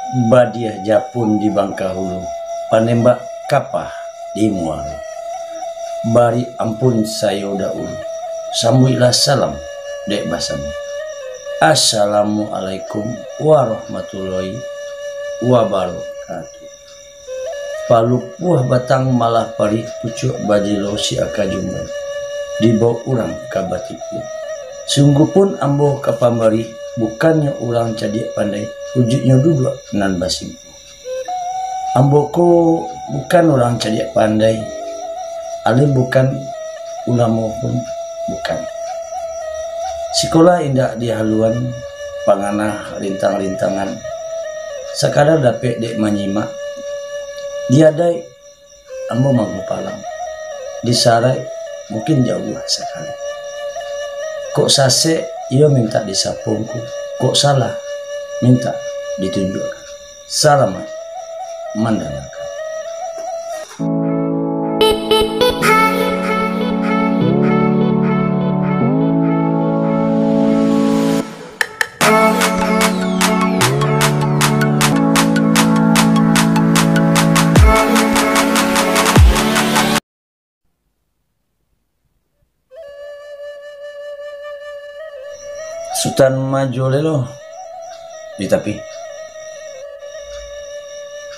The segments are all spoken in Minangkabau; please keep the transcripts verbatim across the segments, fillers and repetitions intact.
Badiah japun di Bangkahulu, panembak kapah di Muaro. Bari ampun sayo daulu, sambuiklah salam dek basamo. Assalamualaikum warahmatullahi wabarakatuh. Palupuah batang malah parih, pucuak bajilo si aka jumbo, dibao urang ka batipu. Sungguahpun ambo ka pambarih, bukannyo urang cadiak pandai, ujuiknyo duduak nan basimpuah. Ambo ko bukan urang cadiak pandai, alim bukan, ulamo pun bukan. Sikolah indak dihaluan, panganah rintang-rintangan, sakadar dapek dek manyimak. Di adaik ambo manggupalang, di saraik mungkin jauah sakali. Kok sasek, iyo mintak disapungku, kok salah, mintak ditunjuakkan. Salamaik mandangakan. Sutan Majolelo di tapi.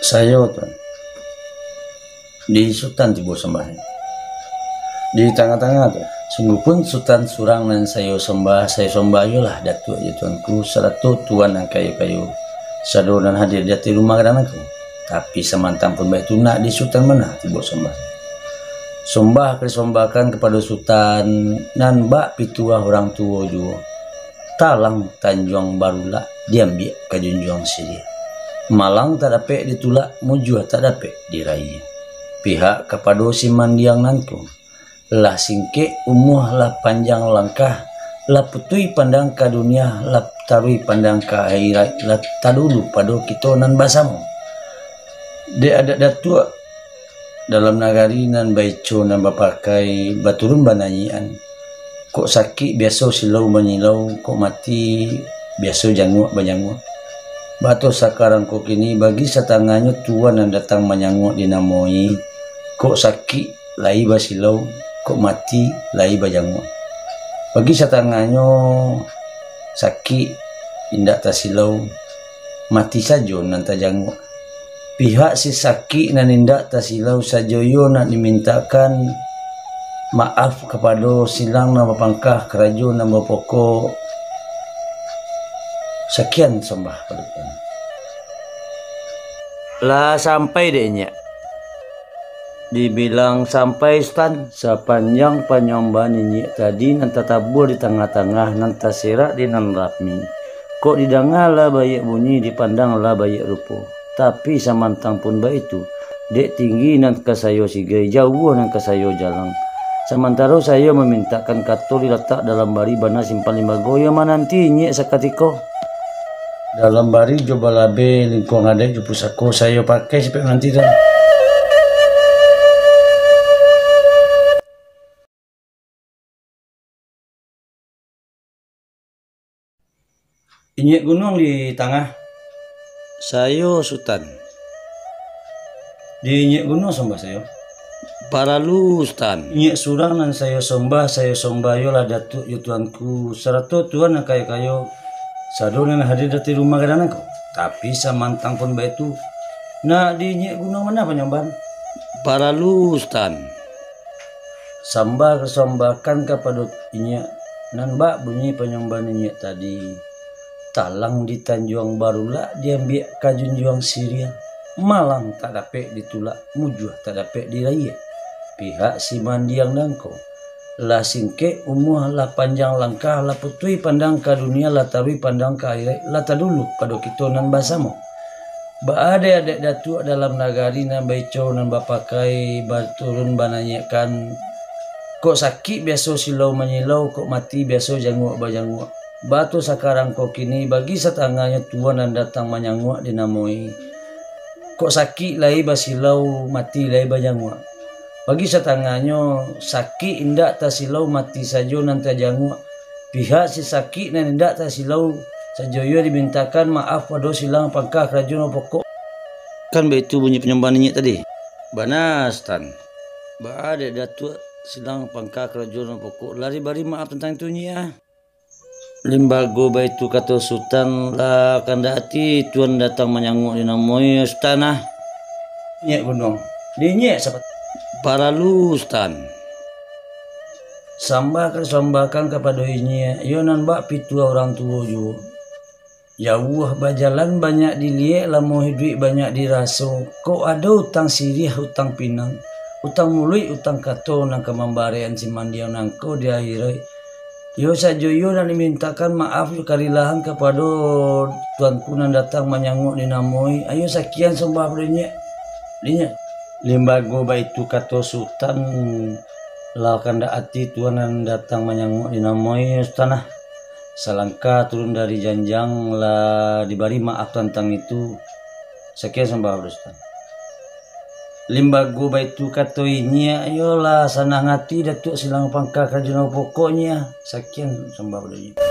Sayo, Tuan. Di Sutan tibo sambah. Di tangah-tangah tu, sungguahpun Sutan surang nan sayo sambah, sayo sambah iyolah Datuak jo Tuanku, sarato Tuan nan kayo-kayo, sado nan hadir di ateh rumah gadang nangko. Tapi samantang pun baitu, nak di Sutan bana tibo sambah. Sambah ka disambahkan kapado Sutan, nan bak pituah urang tuo juo. Talang Tanjuang Barulak diambiak ka junjuang siriah. Malang tak dapek ditulak, mujuah tak dapek diraia. Pihak kapado si Mandiang nangko, lah singkek umua, lah panjang langkah, lah putuih pandang ka dunia, lah taruih pandang ka ahirat, lah tadulu pado kito nan basamo. Dek adat Datuak, dalam nagari nan baico nan bapakai, baturun bananyian. Kok sakik biaso silau manyilau, kok mati biaso janguak bajanguak. Bato sakarang ko kini, bagi satangahnyo tuo nan datang manyanguak dinamoi, kok sakik lai basilau, kok mati lai bajanguak. Bagi satangahnyo sakik indak tasilau, mati sajo nan tajanguak. Pihak si sakik nan indak tasilau sajo iyo nak dimintakan maaf kapado silang nan bapangka, karajo nan bapokok. Sakian sambah pado Tuan. Lah sampai dek inyiak? Dibilang sampai, Sutan, sapanjang panyambahan inyiak tadi nan tatabua di tangah-tangah, nan taserak di nan rami. Kok didanga lah baiak bunyi, dipandang lah baiak rupo. Tapi samantang pun baitu, dek tinggi nan ka sayo sigai, jauah nan ka sayo jalang. Samantaro sayo mamintakkan kato dilatak dalam bari bana simpan limbago, iyo mananti inyiak sakatiko. Dalam bari jo balabeh, lingkuang adaik jo pusako, sayo pakai sipek mananti tu. Inyiak gunuang di tangah. Sayo Sutan. Di inyiak gunuang sambah sayo. Paralu, Sutan. Inyiak surang nan sayo sambah, sayo sambah iyolah Datuak jo Tuanku, sarato Tuan nan kayo-kayo, sado nan hadir di rumah gadang nangko. Tapi samantang pun baitu, nak di inyiak gunuang bana panyambahan? Paralu, Sutan. Sambah kasambahkan kapado inyiak, nan bak bunyi panyambahan inyiak tadi. Talang di Tanjuang Barulak diambiak ka junjuang siriah. Malang tak dapek ditulak, mujuah tak dapek diraia. Pihak si Mandiang nangko, lah singkek umua, lah panjang langkah, lah putuih pandang ka dunia, lah taruih pandang ka ahirat, lah tadulu pado kito nan basamo. Baa dek adat Datuak dalam nagari nan baico nan bapakai, baturun bananyiakkan, kok sakik biaso silau manyilau, kok mati biaso janguak bajanguak. Bato sakarang ko kini, bagi satangahnyo tuo nan datang manyanguak dinamoi. Kok sakik lai basilau, mati lai bajanguak. Bagi satangahnyo sakik indak tasilau, mati sajo nan tajanguak. Pihak si sakik nan indak tasilau, Sajoyo dimintakan maaf pado silang pangka karajo nan pokok. Kan baitu bunyi panyambahan inyiak tadi? Bana, Sutan. Baa dek Datuak silang pangka karajo nan pokok lah dibari maaf tantang itu, Nyiak, ah? Limbago baitu kato Sutan, lah kandak ati Tuan datang manyanguak dinamoi Sutan, ah. Inyiak Gunuang, di inyiak sapa? Paralu, Sutan. Sambah ka sambahkan kapado inyiak, iyo nan bak pituah urang tuo juo. Jauah bajalan banyak diliek, lamo iduik banyak diraso. Kok ado utang siriah, utang pinang, utang muluik, utang kato nan ka mambarek-an si mandiang nangko di akhirat. Iyo sajo iyo nan dimintakan maaf jo karilahan kapado Tuanku nan datang manyanguak dinamoi. Ayo sakian sambah pado inyiak. Inyiak. Limbago baitu kato Sutan, lah kandak ati Tuan nan datang manyanguak dinamoi Sutan, ah. Salangkah turun dari janjang lah dibari maaf tantang itu. Sakian sambah pado Sutan. Limbago baitu kato inyiak, iyo lah sanang ati Datuak silang pangka karajo nan pokok, Nyiak, ah. Sakian sambah pado inyiak.